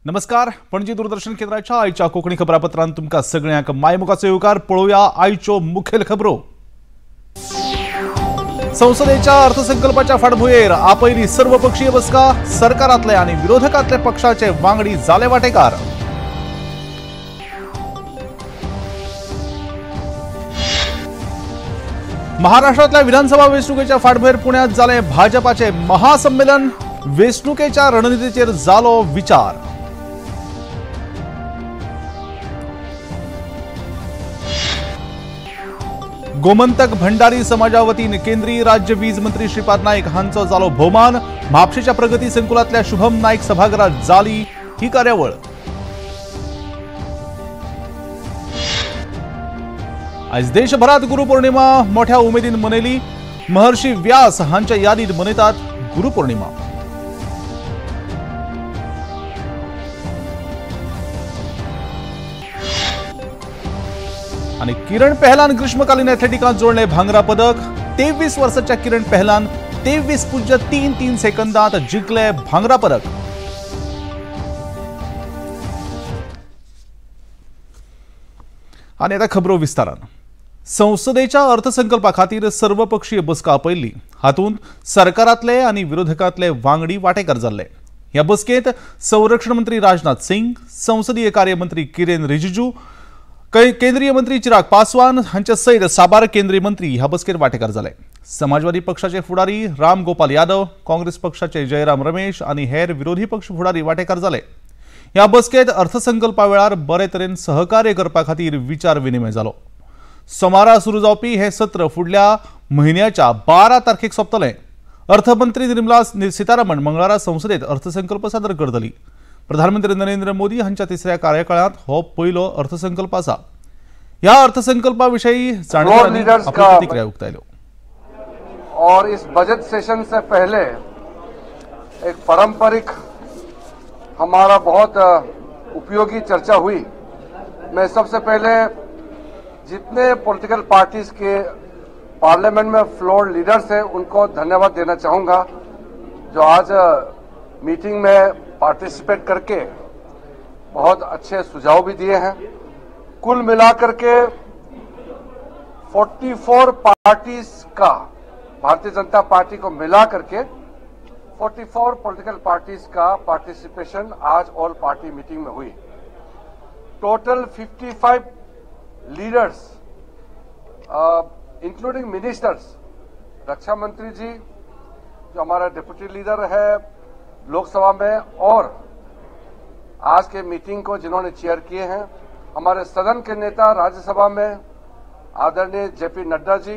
नमस्कार, पणजी दूरदर्शन केंद्राच्या आयच्या कोंकणी खबरापत्रांत तुमकां सगळ्यांक मायमुखाचो येवकार. पळोवया आयच्यो मुखेल खबरो. संसदेच्या अर्थसंकल्पाच्या फाटभुंयेर आपयली सर्वपक्षीय बसका. सरकारांतले आनी विरोधकांतले पक्षाचे वांगडी जाले वाटेकार. महाराष्ट्रांतल्या विधानसभा वेंचणुकेच्या फाटभुंयेर पुण्यांत जालें भाजपाचें महासंमेलन. वेंचणुकेच्या रणनितीचेर जालो विचार. गोमंतक भंडारी समाजा वतीन केंद्रीय राज्य वीज मंत्री श्रीपाद नाईक हांचो जालो भोवमान. म्हापशेच्या प्रगती संकुलांतल्या शुभम नाईक सभाघरात जाली ही कार्यावळ. आज देशभरात गुरुपौर्णिमा मोठ्या उमेदीन मनयली. महर्षी व्यास हांच्या यादीत मनयतात गुरुपौर्णिमा. आणि किरण पेहलान ग्रीष्मकालीन ॲथलेटिकांत जोडले भांगरा पदक. 23 वर्षाच्या किरण पेहलान 23.33 सेकंदात जिंकले भांगरा पदक. आणि आता खबरो विस्तारान. संसदेच्या अर्थसंकल्पा खातीर सर्वपक्षीय बसका आपयल्ली. हातूंत सरकारांतले आनी विरोधकांतले वांगडी वाटेकार जाल्ले. ह्या बसकेंत संरक्षण मंत्री राजनाथ सिंग, संसदीय कार्यमंत्री किरेन रिजिजू, केंद्रीय मंत्री चिराग पासवान हांचे सयत साबार केंद्रीय मंत्री ह्या बसकेर वाटेकार जाले. समाजवादी पक्षाचे फुडारी राम गोपाल यादव, काँग्रेस पक्षाचे जयराम रमेश आनी हेर विरोधी पक्ष फुडारी वाटेकार जाले. ह्या बसकेत अर्थसंकल्पा वेळार बरे तरेन सहकार्य करपा खातीर विचार विनिमय जालो. सोमारा सुरू जावपी हे सत्र फुडल्या म्हयन्याच्या 12 तारखेक सोंपतलें. अर्थमंत्री निर्मला सीतारामन मंगळारा संसदेत अर्थसंकल्प सादर करतली. प्रधानमंत्री नरेंद्र मोदी हांच्या तिसऱ्या कार्यकाळात हो पयलो अर्थसंकल्प आसा. ह्या अर्थसंकल्पा विषयी जाणकारांनी आपली प्रतिक्रिया उक्तायल्यो. और इस बजट सेशन से पहले एक पारंपरिक हमारा बहुत उपयोगी चर्चा हुई. मैं सबसे पहले जितने पॉलिटिकल पार्टीज के पार्लियामेंट में फ्लोर लीडर्स हैं उनको धन्यवाद देना चाहूँगा, जो आज मीटिंग में पार्टिसिपेट करके बहुत अच्छे सुझाव भी दिए हैं. कुल मिलाकर के 44 पार्टीज का, भारतीय जनता पार्टी को मिला करके 44 पॉलिटिकल पार्टीज का पार्टिसिपेशन आज ऑल पार्टी मीटिंग में हुई. टोटल 55 लीडर्स इंक्लूडिंग मिनिस्टर्स, रक्षा मंत्री जी जो हमारा डिप्टी लीडर है लोकसभा में और आज के मीटिंग को जिन्होंने चेयर किए हैं, हमारे सदन के नेता राज्यसभा में आदरणीय जेपी नड्डा जी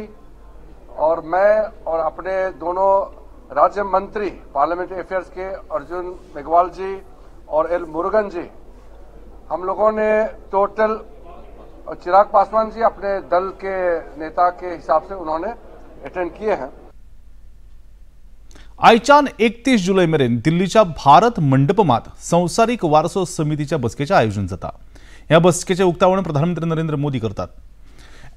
और मैं और अपने दोनों राज्य मंत्री parliamentary affairs K Arjun Meghwal जी और एल मुरुगन जी, हम लोगों ने टोटल, चिराग पासवान जी अपने दल के नेता के हिसाब से उन्होंने अटेंड किए हैं. आयच्यान 31 जुलै मेरेन दिल्लीच्या भारत मंडपमात संवसारीक वारसो समितीच्या बसकेचें आयोजन जाता. ह्या बसकेचें उक्तावण प्रधानमंत्री नरेंद्र मोदी करतात.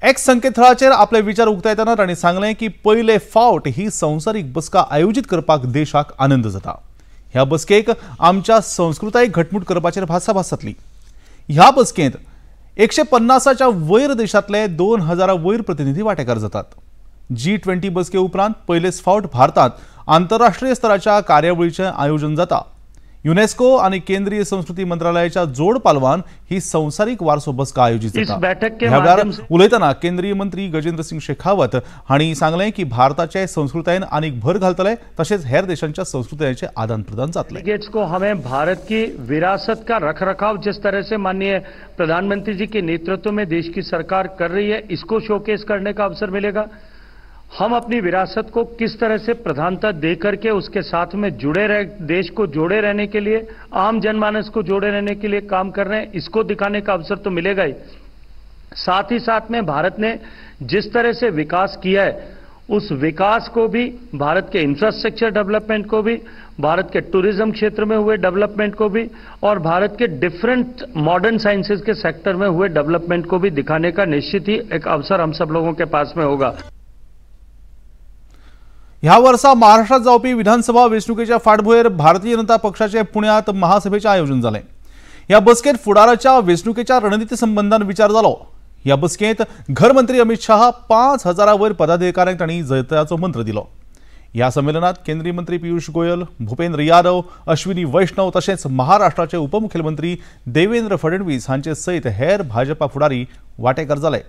एक्स संकेतथळाचेर आपले विचार उक्तायतना तांणी सांगलें की पयले फावट ही संवसारीक बसका आयोजीत करपाक देशाक आनंद जाता. ह्या बसकेक आमच्या संस्कृताय घटमूट करपाचेर भासाभास जातली. ह्या बसकेंत 150च्या वयर देशांतले 2000 वयर प्रतिनिधी वाटेकार जातात. G20 बसके उपरांत पयलेच फावट भारतात आंतरराष्ट्रीय स्तराच्या कार्यावळीचें आयोजन जाता. युनेस्को आणि केंद्रीय संस्कृती मंत्रालयाच्या जोड पालवान ही संवसारीक वारसो बसका आयोजित जाता. ह्या वेळार उलयतना केंद्रीय मंत्री गजेंद्र सिंग शेखावत हांणी सांगलें की भारताचे संस्कृतायेन आनीक भर घालतले, तशेंच हेर देशांच्या संस्कृतायेचें आदान प्रदान जातलें. को हमें भारत की विरासत का रखरखाव जिस तरह से माननीय प्रधानमंत्री जी के नेतृत्व में देश की सरकार कर रही है, इसको शोकेस करने का अवसर मिलेगा. हम अपनी विरासत को किस तरह से प्रधानता दे करके उसके साथ में जुड़े रह, देश को जोड़े रहने के लिए, आम जनमानस को जोड़े रहने के लिए काम कर रहे हैं, इसको दिखाने का अवसर तो मिलेगा ही. साथ ही साथ में भारत ने जिस तरह से विकास किया है, उस विकास को भी, भारत के इंफ्रास्ट्रक्चर डेवलपमेंट को भी, भारत के टूरिज्म क्षेत्र में हुए डेवलपमेंट को भी और भारत के डिफरेंट मॉडर्न साइंसेज के सेक्टर में हुए डेवलपमेंट को भी दिखाने का निश्चित ही एक अवसर हम सब लोगों के पास में होगा. ह्या वर्सा महाराष्ट्रात जावपी विधानसभा वेंचणुकेच्या फाटभुंयेर भारतीय जनता पक्षाचे पुण्यात महासभेचे आयोजन जालें. ह्या बसकेंत फुडाराच्या वेंचणुकेच्या रणनिती संबंदान विचार जालो. ह्या बसकेंत घरमंत्री अमित शाह 5,000 वयर पदाधिकाऱ्यांक तांणी जैताचो मंत्र दिलो. ह्या संमेलनात केंद्रीय मंत्री पियुष गोयल, भूपेंद्र यादव, अश्विनी वैष्णव तशेंच महाराष्ट्राचे उपमुख्यमंत्री देवेंद्र फडणवीस हांचे सयत हेर भाजपा फुडारी वांटेकार जाले.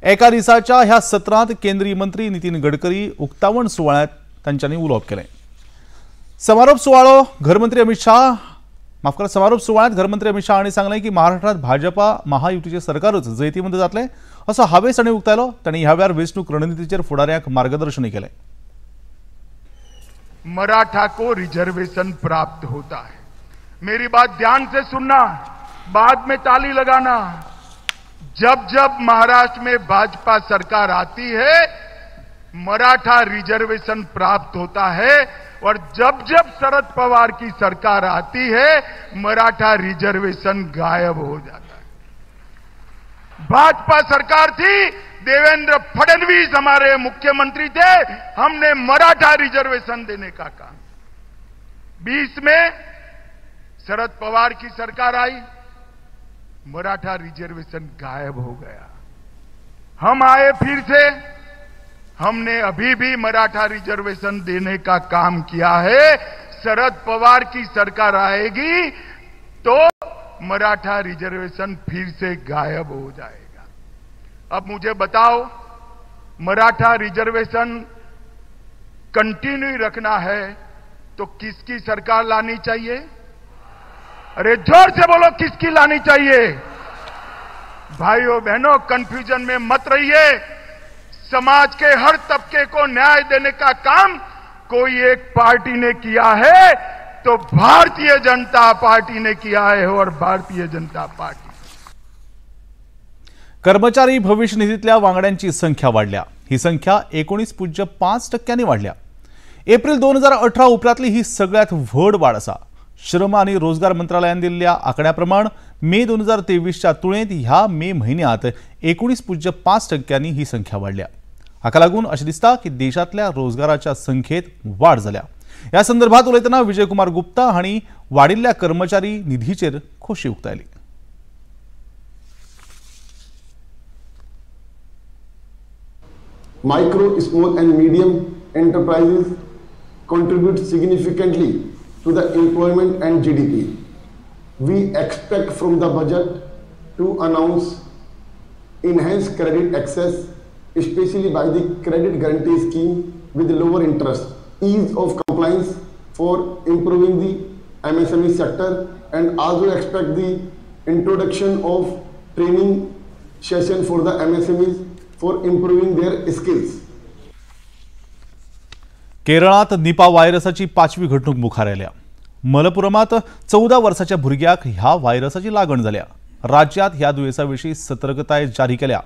एका दिसाच्या ह्या सत्रांत केंद्रीय मंत्री नितीन गडकरी उक्तावण सुवाळ्यांत तांच्यांनी उलोवप केलें. समारोप सुवाळो घरमंत्री अमित शाह समारोप सुवाळ्यांत घरमंत्री अमित शाह हांणी सांगलें की महाराष्ट्रांत भाजपा महायुतीचें सरकारूच जैतिवंत जातलें असो हावेस तांणी उक्तायलो. तांणी ह्या वेळार वेंचणूक रणनितीचेर फुडाऱ्यांक मार्गदर्शनय केलें. मराठा को रिजर्वेशन प्राप्त होता है. मेरी बात ध्यान से सुनना, बाद में ताली लगाना. जब जब महाराष्ट्र में भाजपा सरकार आती है मराठा रिजर्वेशन प्राप्त होता है, और जब जब शरद पवार की सरकार आती है मराठा रिजर्वेशन गायब हो जाता है. भाजपा सरकार थी, देवेंद्र फडणवीस हमारे मुख्यमंत्री थे, हमने मराठा रिजर्वेशन देने का काम. 20 में शरद पवार की सरकार आई, मराठा रिजर्वेशन गायब हो गया. हम आए फिर से, हमने अभी भी मराठा रिजर्वेशन देने का काम किया है. शरद पवार की सरकार आएगी तो मराठा रिजर्वेशन फिर से गायब हो जाएगा. अब मुझे बताओ, मराठा रिजर्वेशन कंटिन्यू रखना है तो किसकी सरकार लानी चाहिए? अरे जोर से बोलो, किसकी लानी चाहिए? भाइयों बहनों, कंफ्यूजन में मत रहिए. समाज के हर तबके को न्याय देने का काम कोई एक पार्टी ने किया है तो भारतीय जनता पार्टी ने किया है, और भारतीय जनता पार्टी. कर्मचारी भविष्य निधीतल्या वांगड्यांची संख्या वाढल्या. ही संख्या 19.5% वाढल्या. एप्रिल 2018 उपरांतली ही सगळ्यात व्हड वाड आसा. श्रम आनी रोजगार मंत्रालयान दिल्ल्या आंकड्या प्रमाण मे 2023च्या तुळेंत ह्या मे म्हयन्यांत 19.5% ही संख्या वाढल्या. हाका लागून अशें दिसता की देशांतल्या रोजगाराच्या संख्येत वाड जाल्या. ह्या संदर्भात उलयतना विजय कुमार गुप्ता हांणी वाडिल्ल्या कर्मचारी निधीचेर खोशी उक्तायली. Micro, small and medium enterprises contribute significantly to the employment and GDP. We expect from the budget to announce enhanced credit access, especially by the credit guarantee scheme with lower interest, ease of compliance for improving the MSME sector, and also expect the introduction of training session for the MSMEs for improving their skills. केरळात Nipah व्हायरसाची 5वी घडणूक मुखार आयल्या. मलपुरमात 14 वर्साच्या भुरग्याक ह्या व्हायरसाची लागण जाल्या. राज्यात ह्या दुयेंसा विशीं सतर्कताय जारी केल्या.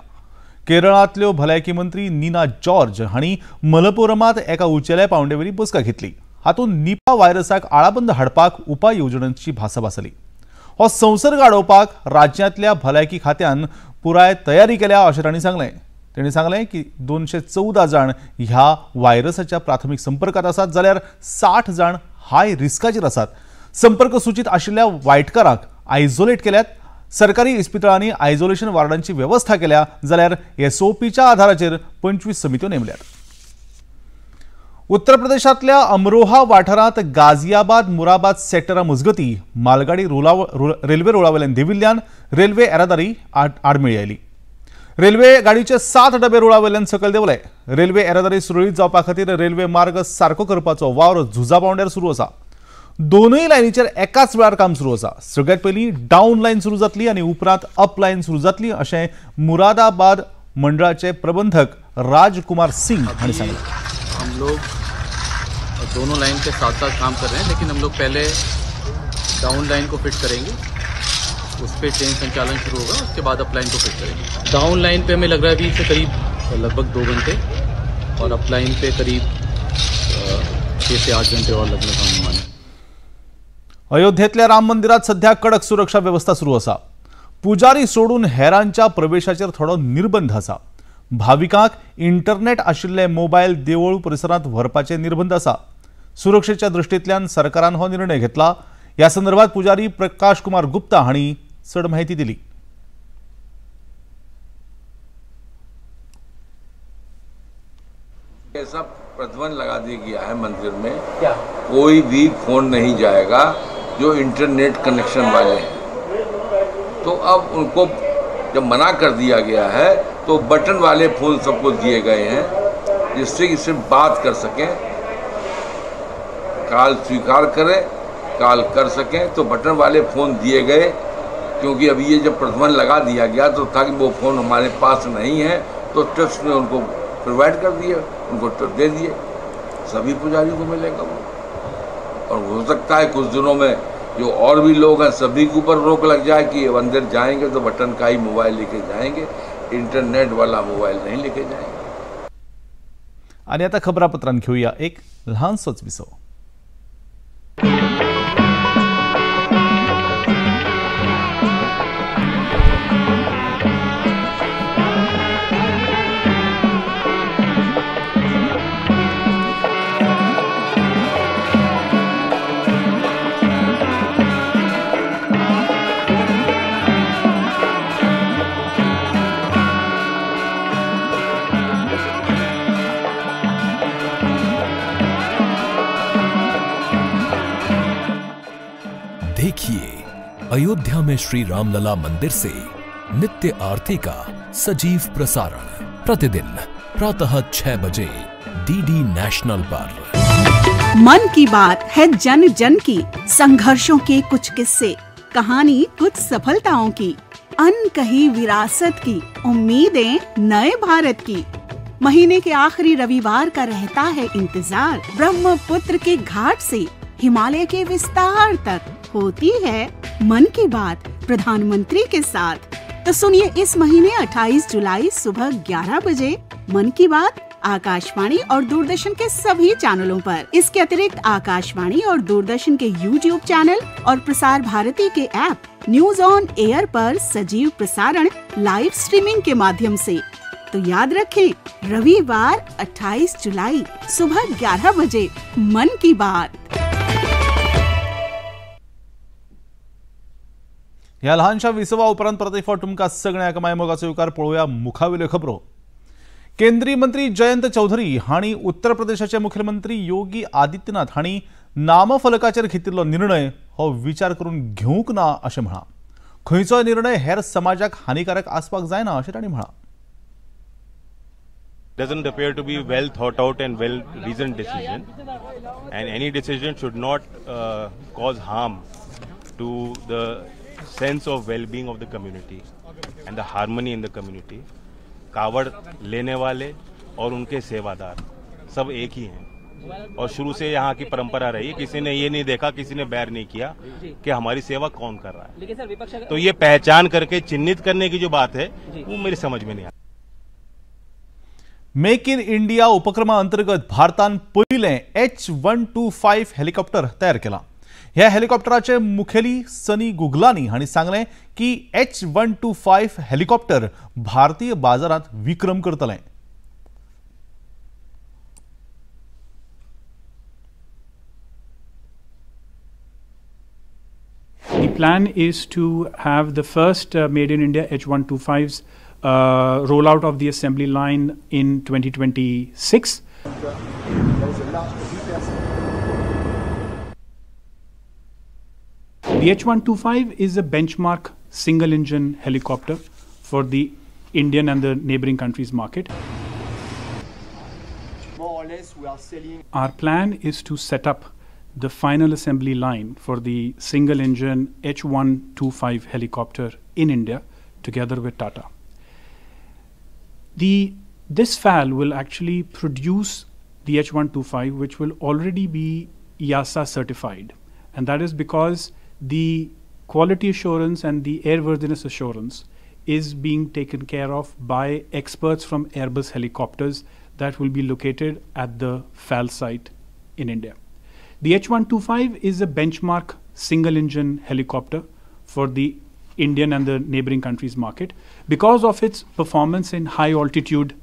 केरळांतल्यो भलायकी मंत्री नीना जॉर्ज हांणी मलपुरमात एका उंचेल्या पावंड्यावेली बसका घेतली. हातूंत निपा व्हायरसाक आळाबंद हाडपाक उपाय येवजण्यांची भासाभास जाली. हो संसर्ग आडोवपाक राज्यांतल्या भलायकी खात्यान पुराय तयारी केल्या अशें तांणी सांगलें. तेणी सांगलें की 214 जाण ह्या व्हायरसाच्या प्राथमीक संपर्कात आसात, जाल्यार 60 जाण हाय रिस्काचेर आसात. संपर्क सूचीत आशिल्ल्या वायटकारांक आयझोलेट केल्यात. सरकारी इस्पितळांनी आयझोलेशन वार्डांची वेवस्था केल्या, जाल्यार एसओपीच्या आधाराचेर 25 समित्यो नेमल्यात. उत्तर प्रदेशांतल्या अमरोहा वाठारांत गाझियाबाद मुराबाद सेक्टरा मजगती मालगाडी रेल्वे रुळावेल्यान देंविल्ल्यान रेल्वे येरादारी आडमेळी आयली. रेल्वे गाडीचे 7 डबे रुळावेल्यान सकयल देंवले. रेल्वे येरादारी सुरळीत जावपा खातीर रेल्वे मार्ग सारको करपाचो वावर झुजा पावंड्यार सुरू आसा. दोनूय लायनीचेर एकाच वेळार काम सुरू आसा. सगळ्यात पयलीं डावन लायन सुरू जातली आनी उपरांत अप लायन सुरू जातली अशें मुरादाबाद मंडळाचे प्रबंधक राजकुमार सिंग हांणी सांगलें. हम लोग दोनों लाइन के साथ साथ काम कर रहे हैं, लेकिन हम लोग पहले डाउन लाइन को फिट करेंगे, उस पर ट्रेन संचालन शुरू होगा, उसके बाद अप लाइन को फिट करेंगे. डाउन लाइन पे हमें लग रहा है अभी से करीब लगभग 2 घंटे और अप लाइन पे करीब 6 से 8 घंटे और लगने का अनुमान है. अयोध्येतल्या राम मंदिरात सध्या कडक सुरक्षा व्यवस्था सुरू आसा. पुजारी सोडून हेरांच्या प्रवेशाचेर थोडो निर्बंध आसा. भाविकांक इंटरनेट आशिल्ले मोबायल देवूळ परिसरांत व्हरपाचे निर्बंध आसा. सुरक्षेच्या दृष्टींतल्यान सरकारान हो निर्णय घेतला. ह्या संदर्भात पुजारी प्रकाश कुमार गुप्ता हांणी चड म्हायती दिली. ऐसा प्रतिबंध लगा दिया गया है मंदिर में, क्या कोई भी फोन नहीं जाएगा जो इंटरनेट कनेक्शन वाले हैं। तो अब उनको जब मना कर दिया गया है तो बटन वाले फोन सबको दिए गए हैं, जिससे कि सिर्फ बात कर सकें, कॉल स्वीकार करें, कॉल कर सकें। तो बटन वाले फ़ोन दिए गए, क्योंकि अभी ये जब प्रतिबंध लगा दिया गया तो था कि वो फ़ोन हमारे पास नहीं है, तो ट्रस्ट ने उनको प्रोवाइड कर दिए, उनको दे दिए, सभी पुजारियों को मिलेगा वो। और हो सकता है कुछ दिनों में जो और भी लोग हैं सभी के ऊपर रोक लग जाए कि अंदर जाएंगे तो बटन का ही मोबाइल लेके जाएंगे, इंटरनेट वाला मोबाइल नहीं लेके जाएंगे। आणि आता खबरापत्रांत घेऊया एक ल्हानसोच विसव. देखिए अयोध्या में श्री रामलला मंदिर से नित्य आरती का सजीव प्रसारण प्रतिदिन प्रातः 6 बजे डीडी नेशनल पर। मन की बात है जन जन की, संघर्षों के कुछ किस्से, कहानी कुछ सफलताओं की, अनकही विरासत की, उम्मीदें नए भारत की। महीने के आखिरी रविवार का रहता है इंतजार। ब्रह्मपुत्र के घाट से हिमालय के विस्तार तक होती है मन की बात प्रधानमंत्री के साथ। तो सुनिए इस महीने 28 जुलाई सुबह 11 बजे मन की बात आकाशवाणी और दूरदर्शन के सभी चैनलों पर। इसके अतिरिक्त आकाशवाणी और दूरदर्शन के यूट्यूब चैनल और प्रसार भारती के ऐप न्यूज ऑन एयर पर सजीव प्रसारण लाइव स्ट्रीमिंग के माध्यम से। तो याद रखें, रविवार 28 जुलाई सुबह 11 बजे मन की बात। ह्या ल्हानशा विसवा उपरांत परत एक फावट तुमकां सगळ्यांक मायमोगाचो येवकार. पळोवया मुखावेल्यो खबरो. केंद्रीय मंत्री जयंत चौधरी हांणी उत्तर प्रदेशाचे मुख्यमंत्री योगी आदित्यनाथ हांणी नामफलकाचेर घेतिल्लो निर्णय हो विचार करून घेवंक ना अशें म्हळां. खंयचोय निर्णय हेर समाजाक हानिकारक आसपाक जायना अशें तांणी म्हळां. Doesn't appear to be well thought out and well reasoned decision, and any decision should not cause harm to the sense of well-being of the community and the harmony in the community. कावड़ लेने वाले और उनके सेवादार सब एक ही हैं और शुरू से यहाँ की परंपरा रही है, किसी ने ये नहीं देखा, किसी ने बैर नहीं किया कि हमारी सेवा कौन कर रहा है। लेकिन सर विपक्ष तो ये पहचान करके चिन्हित करने की जो बात है वो मेरी समझ में नहीं आती। मेक इन इंडिया उपक्रमा अंतर्गत भारतान पयलें H-125 helicopter तयार केलां. ह्या हेलिकॉप्टराचे मुखेली सनी गुगलानी हांणी सांगलें की H-125 helicopter भारतीय बाजारांत विक्रम करतलें. The plan is to have the first made in India H-125s rollout of the assembly line in 2026. The H-125 is a benchmark single engine helicopter for the Indian and the neighboring countries market. More or less, we are selling. Our plan is to set up the final assembly line for the single engine H-125 helicopter in India together with Tata. This FAL will actually produce the H-125, which will already be EASA certified, and that is because the quality assurance and the airworthiness assurance is being taken care of by experts from Airbus helicopters that will be located at the FAL site in India. The H-125 is a benchmark single engine helicopter for the Indian and the neighboring countries market because of its performance in high altitude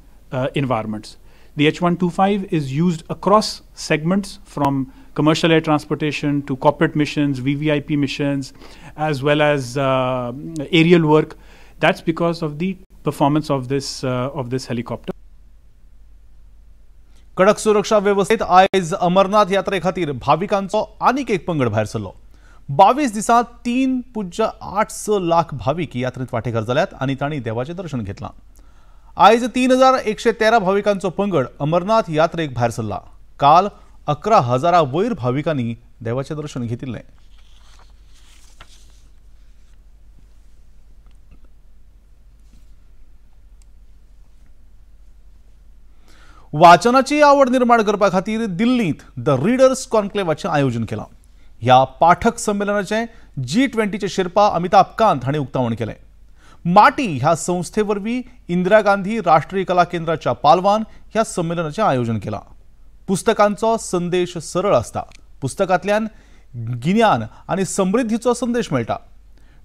environments. The H-125 is used across segments from commercial air transportation to corporate missions, VVIP missions, as well as aerial work. That's because of the performance of this helicopter. कडक सुरक्षा वेवस्थेत आयज अमरनाथ यात्रे खातीर भाविकांचो आनीक एक पंगड भायर सरलो. 22 दिसांत 3.86 लाख भाविक यात्रेत वांटेकार जाल्यात आनी तांणी देवाचें दर्शन घेतलां. आयज 3113 भाविकांचो पंगड अमरनाथ यात्रेक भायर सरला. काल 11,000 वयर भाविकांनी देवाचें दर्शन घेतिल्लें. वाचनाची आवड निर्माण करपा खातीर दिल्लींत the readers कॉन्क्लेवाचें आयोजन केलां. ह्या पाठक संमेलनाचें G20चे शेर्पा अमिताभ कांत हांणी उक्तावण केलें. माटी ह्या संस्थे वरवीं इंदिरा गांधी राष्ट्रीय कला केंद्राच्या पालवान ह्या संमेलनाचें आयोजन केलां. पुस्तकांचो संदेश सरळ आसता. पुस्तकांतल्यान गिन्यान आनी समृद्धीचो संदेश मेळटा.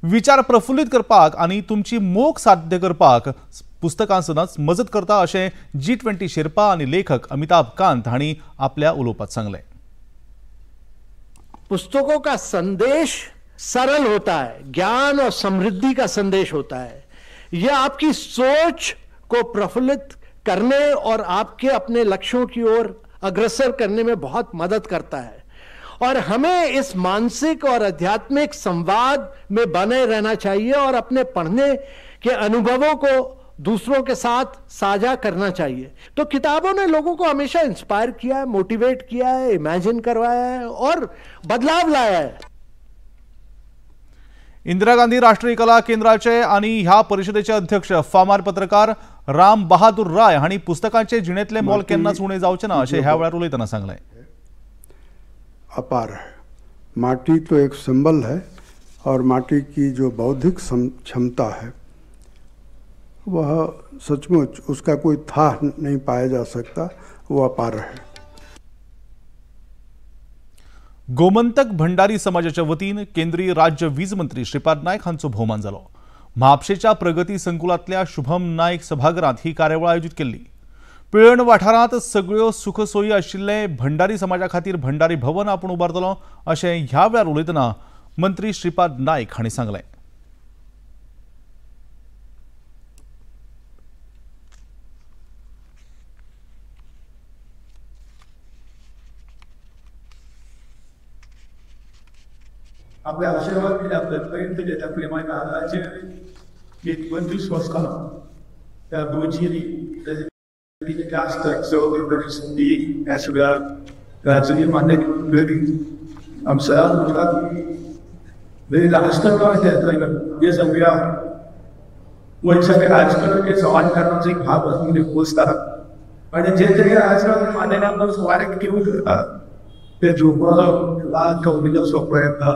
विचार प्रफुल्लीत करपाक आनी तुमची मोख साध्य करपाक पुस्तकां सदांच मजत करता अशें G20 Sherpa आनी लेखक अमिताभ कांत हांणी आपल्या उलोवपांत सांगलें. पुस्तकों का संदेश सरल होता है, ज्ञान और समृद्धि का संदेश होता है. यह आपकी सोच को प्रफुल्लित करने और आपके अपने लक्ष्यों की ओर अग्रसर करने में बहुत मदद करता है और हमें इस मानसिक और आध्यात्मिक संवाद में बने रहना चाहिए और अपने पढ़ने के अनुभवों को दूसरों के साथ साझा करना चाहिए. तो किताबों ने लोगों को हमेशा इंस्पायर किया है, मोटिवेट किया है, इमेजिन करवाया है और बदलाव लाया है. इंदिरा गांधी राष्ट्रीय कला केंद्राचे आनी ह्या परिशदेचे अध्यक्ष फामार पत्रकार राम बहादूर राय हांणी पुस्तकांचे जिणेंतले मोल केन्नाच उणें जावचें ना अशें ह्या वेळार उलयतना सांगलें. अपार है. माटी तो एक सिंबल है और माटी की जो बौद्धिक क्षमता है वह सचमुच उसका कोई थाह नहीं पाया जा सकता, वो अपार है. गोमंतक भंडारी समाजाच्या वतीन केंद्रीय राज्य वीज मंत्री श्रीपाद नायक हांचो भोवमान जालो. म्हापशेच्या प्रगती संकुलांतल्या शुभम नायक सभाघरांत ही कार्यावळ आयोजीत केल्ली. पिळर्ण वाठारांत सगळ्यो सुखसोयी आशिल्ले भंडारी समाजा खातीर भंडारी भवन आपूण उबारतलो अशें ह्या वेळार उलयतना मंत्री श्रीपाद नायक हांणी सांगलें. आपल्या आशीर्वाद आपल्या प्रेमाचे 25 वर्सां त्या गोंयची ह्या सगळ्या राज्यांनी मान्य हे सगळ्या राजकारण समाजकारणाचो एक भाग आसून पोचता आणि जे तरी राजकारण मान्य घेवन करता ते झोपा सोपं येता.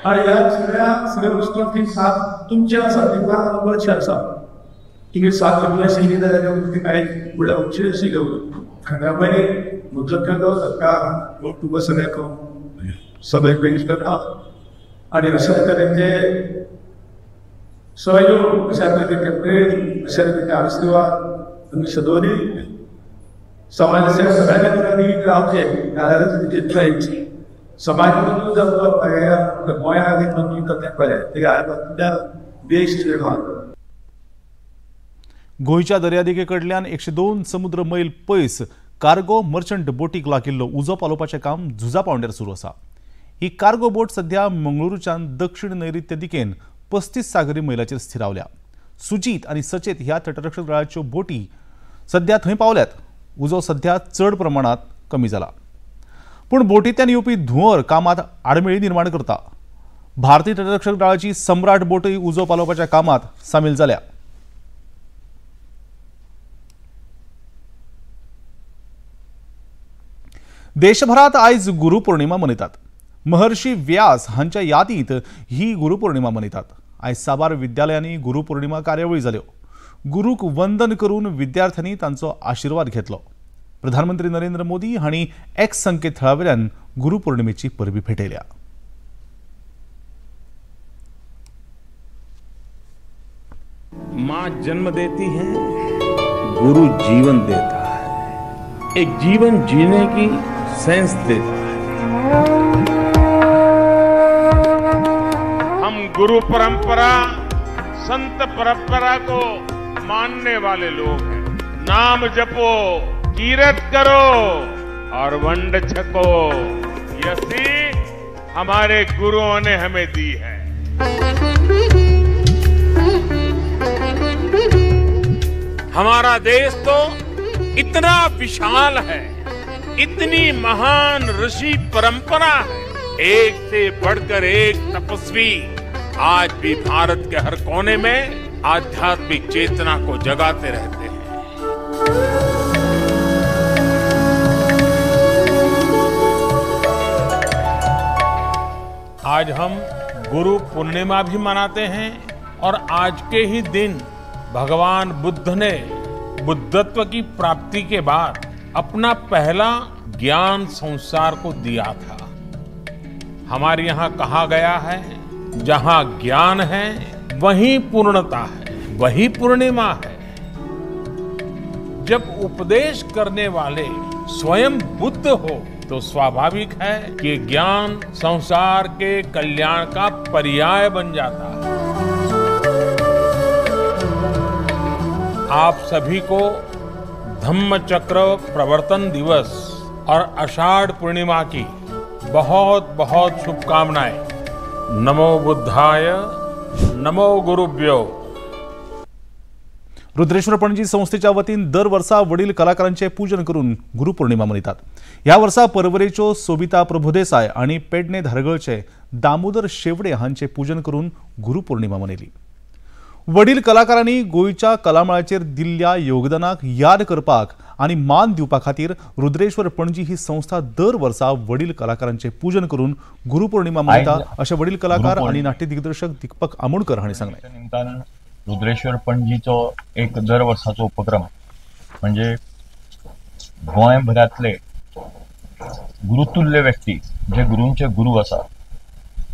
आणि ह्या सगळ्या सगळ्या गोष्टी साथ तुमची आसा ती आसा की साथ शैली जाल्यार काय फुडें वचशी त्यामुळे सरकार तुका सगळ्याक सगळे करता आणि अशा तरेचे सहयोग अशा तरेचे प्रेम अशा तरेचे आशीर्वाद तुमी सदोरी समाजाच्या सगळ्या रावचे समाज देश. गोंयच्या दर्यादेगे कडल्यान 102 समुद्र मैल पयस कार्गो मर्चंट बोटीक लागिल्लो उजो पालोवपाचें काम झुजा पावंड्यार सुरू आसा. ही कार्गो बोट सध्या मंगळुरूच्यान दक्षिण नैऋत्य दिकेन 35 सागरी मैलाचेर स्थिरावल्या. सुजीत आनी सचेत ह्या तटरक्षक दळाच्यो बोटी सध्या थंय पावल्यात. उजो सध्या चड प्रमाणात कमी जाला, पूण बोटींतल्यान येवपी धुंवर कामात आडमेळी निर्माण करता. भारतीय तटरक्षक दळाची सम्राट बोटय उजो पालोवपाच्या कामात सामील जाल्या. देशभरात आयज गुरुपौर्णिमा मनयतात. महर्षी व्यास हांच्या यादींत ही गुरुपौर्णिमा मनयतात. आयज साबार विद्यालयांनी गुरुपौर्णिमा कार्यावळी जाल्यो. गुरूक वंदन करून विद्यार्थ्यांनी तांचो आशिर्वाद घेतलो. प्रधानमंत्री नरेंद्र मोदी हांणी एक्स संकेतथळावेल्यान गुरुपौर्णिमेची परबी भेटयल्या. माँ जन्म देती है, गुरु जीवन देता है. एक जीवन जीने की सेंस देता है। हम गुरु परंपरा, संत परंपरा को मानने वाले लोग हैं। नाम जपो, कीरत करो और वंड छको, यह सीख हमारे गुरुओं ने हमें दी है। हमारा देश तो इतना विशाल है, इतनी महान ऋषि परंपरा है, एक से बढ़कर एक तपस्वी आज भी भारत के हर कोने में आध्यात्मिक चेतना को जगाते रहते हैं। आज हम गुरु पूर्णिमा भी मनाते हैं और आज के ही दिन भगवान बुद्ध ने बुद्धत्व की प्राप्ति के बाद अपना पहला ज्ञान संसार को दिया था। हमारे यहाँ कहा गया है, जहाँ ज्ञान है वहीं पूर्णता है, वही पूर्णिमा है। जब उपदेश करने वाले स्वयं बुद्ध हो तो स्वाभाविक है कि ज्ञान संसार के कल्याण का पर्याय बन जाता है। आप सभी को धम्मचक्र प्रवर्तन दिवस और आषाढ़ पूर्णिमा की बहुत बहुत शुभकामनाएं। नमो बुद्धाय, नमो गुरुभ्यो। रुद्रेश्वर पणजी संस्थेच्या वतीन दर वर्सा वडील कलाकारांचे पूजन करून गुरुपौर्णिमा मनयतात। ह्या वर्सा परवरेच्यो सोबिता प्रभुदेसाय आनी पेडणे धारगळचे दामोदर शेवडे हांचे पूजन करून गुरुपौर्णिमा मनयली। वडील कलाकारांनी गोंयच्या कलामळाचेर दिल्ल्या योगदानाक याद करपाक आनी मान दिवपा खातीर रुद्रेश्वर पणजी ही संस्था दर वर्सा वडील कलाकारांचे पूजन करून गुरुपौर्णिमा मनयता अशें वडील कलाकार आनी नाट्य दिग्दर्शक दीपक आमोणकर हांणी सांगलें। रुद्रेश्वर पणजीचो एक दर वर्साचो उपक्रम म्हणजे गोंयभरांतले गुरुतुल्य व्यक्ती जे गुरूंचे गुरू आसा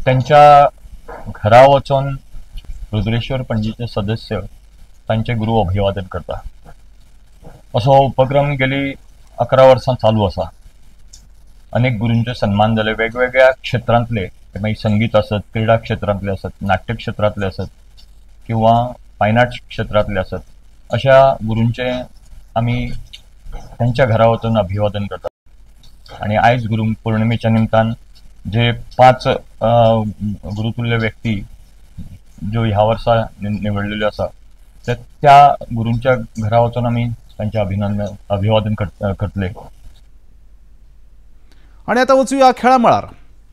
त्यांच्या घरा वचून रुद्रेश्वर पणजीचे सदस्य तांचे गुरू अभिवादन करता। असो हो उपक्रम गेली 11 वर्सां चालू आसा। अनेक गुरूंचे सन्मान जाले, वेगवेगळ्या क्षेत्रांतले, मागीर संगीत आसत, क्रीडा क्षेत्रांतले आसत, नाट्य क्षेत्रांतले आसत किंवा फायन आर्ट्स क्षेत्रांतले आसत, अशा गुरूंचे आमी त्यांच्या घरा वचून अभिवादन करतात। आणि आयज गुरू पौर्णिमेच्या निमतान जे 5 गुरुतुल्य व्यक्ती ज्यो ह्या वर्सा निवडलेल्यो आसा त्या गुरूंच्या घरा वचून आमी तांचे अभिवादन करतले। आणि आता वचूया खेळा मळार।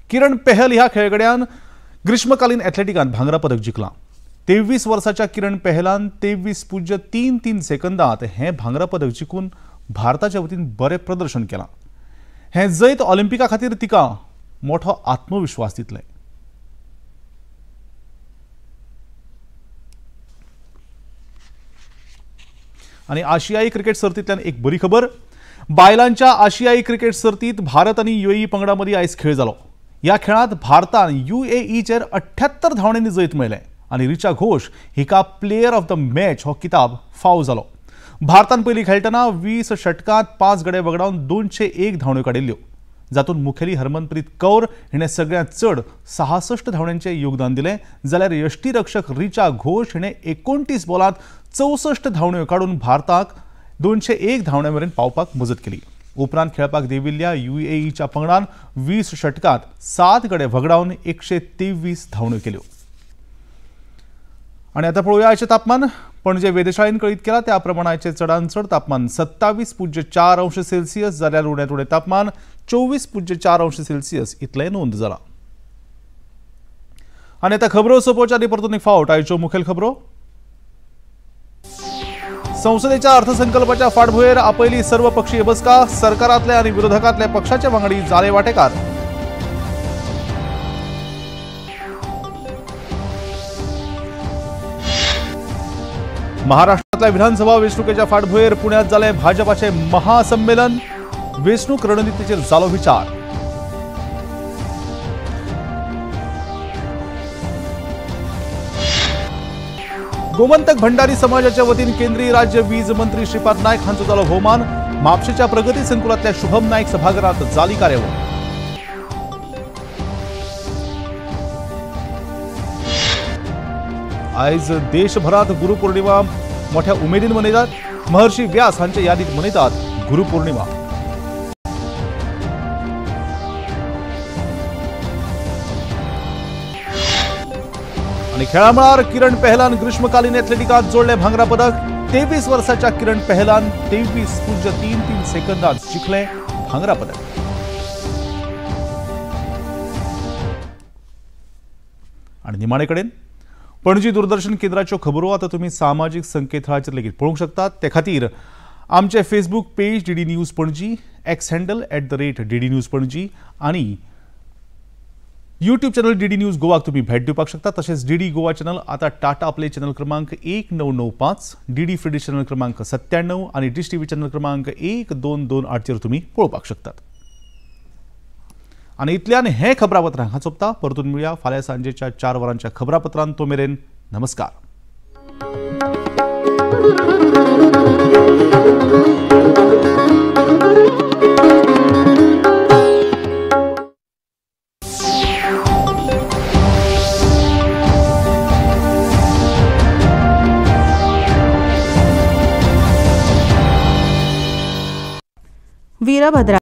किरण पेहल ह्या खेळगड्यान ग्रीष्मकालीन एथलेटिकांत भांगरा पदक जिखलां। 23 वर्साच्या किरण पेहलान 23.33 सेकंदात हें भांगरा पदक जिखून भारताच्या वतीन बरें प्रदर्शन केलां। हें जैत ऑलिम्पिका खातीर तिका मोठो आत्मविश्वास दितलें। आनी आशियाई क्रिकेट सर्तींतल्यान एक बरी खबर, बायलांच्या आशियाई क्रिकेट सर्तींत भारत आनी युएई पंगडा मदीं आयज खेळ जालो। ह्या खेळांत भारतान युएईचेर 78 धांवड्यांनी जैत मेळ्ळें आनी रिचा घोष हिका प्लेयर ऑफ the match हो किताब फाव जालो। भारतान पयलीं खेळटना 20 षटकांत 5 गडे वगडावन 201 धांवड्यो काडिल्ल्यो, जातूंत मुखेली हरमनप्रीत कौर हिणें सगळ्यांत चड 66 धांवड्यांचें योगदान दिलें, जाल्यार यष्टीरक्षक रिचा घोष हिणें 29 बॉलांत 64 धांवड्यो काडून भारताक 201 धांवड्यां मेरेन पावपाक मजत केली। उपरांत खेळपाक देविल्ल्या युएईच्या पंगडान 20 षटकांत 7 गडे वगडावन 123 धांवड्यो केल्यो। आनी आतां पळोवया आयचें तापमान। पणजे वेधशाळेन कळीत केलां त्या प्रमाण आयचें चडांत चड तापमान 27.4 अंश सेल्सियस जाल्यार उण्यांत उणें तापमान 24.4 अंश सेल्सियस इतलें नोंद जालां। आनी आतां खबरो सोंपोवच्या आदीं परतून एक फावट आयच्यो मुखेल खबरो। संसदेच्या अर्थसंकल्पाच्या फाटभुंयेर आपयली सर्वपक्षीय बसका, सरकारांतले आनी विरोधकांतले पक्षाचे वांगडी जाले वांटेकार। महाराष्ट्रातल्या विधानसभा वेंचणुकेच्या फाटभुंयेर पुण्यात जालें भाजपाचें महासंमेलन, वेंचणूक रणनितीचेर जालो विचार। गोमंतक भंडारी समाजाच्या वतीन केंद्रीय राज्य वीज मंत्री श्रीपाद नायक हांचो जालो भोवमान, म्हापशेच्या प्रगती संकुलांतल्या शुभम नायक सभाघरात जाली कार्यावळ. आयज देशभरात गुरुपौर्णिमा मोठ्या उमेदीन मनयतात. महर्षी व्यास हांच्या यादीत मनयतात गुरुपौर्णिमा. आणि खेळामळार किरण पेहलान ग्रीष्मकालीन एथलेटिकात जोडले भांगरा पदक. 23 वर्षाच्या किरण पेहलान 23.33 सेकंदात जिखले भांगरा पदक. आणि निमाणेकडेन पणजी दूरदर्शन केंद्राच्यो खबरो आतां तुमी सामाजीक संकेतथळाचेर लेगीत पळोवंक शकतात. ते खातीर आमचे Facebook page DD news Panaji, X handle @DD news Panaji आनी यूट्यूब चॅनल डीडी न्यूज गोवाक तुम्ही भेट दिवपाक शकता. तशेंच डीडी गोवा चॅनल आता टाटा प्ले चॅनल क्रमांक 1995, डीडी फ्री चॅनल क्रमांक 97 आणि डिश टीव्ही चॅनल क्रमांक 1228 चेर तुम्ही पळोवपाक शकतात. आणि इतल्यान हे खबरापत्र हांगा सोंपता. परतून मेळया फाल्यां सांजेच्या 4 वरांच्या खबरापत्रांत. तो मेरेन नमस्कार. वीरभद्रा.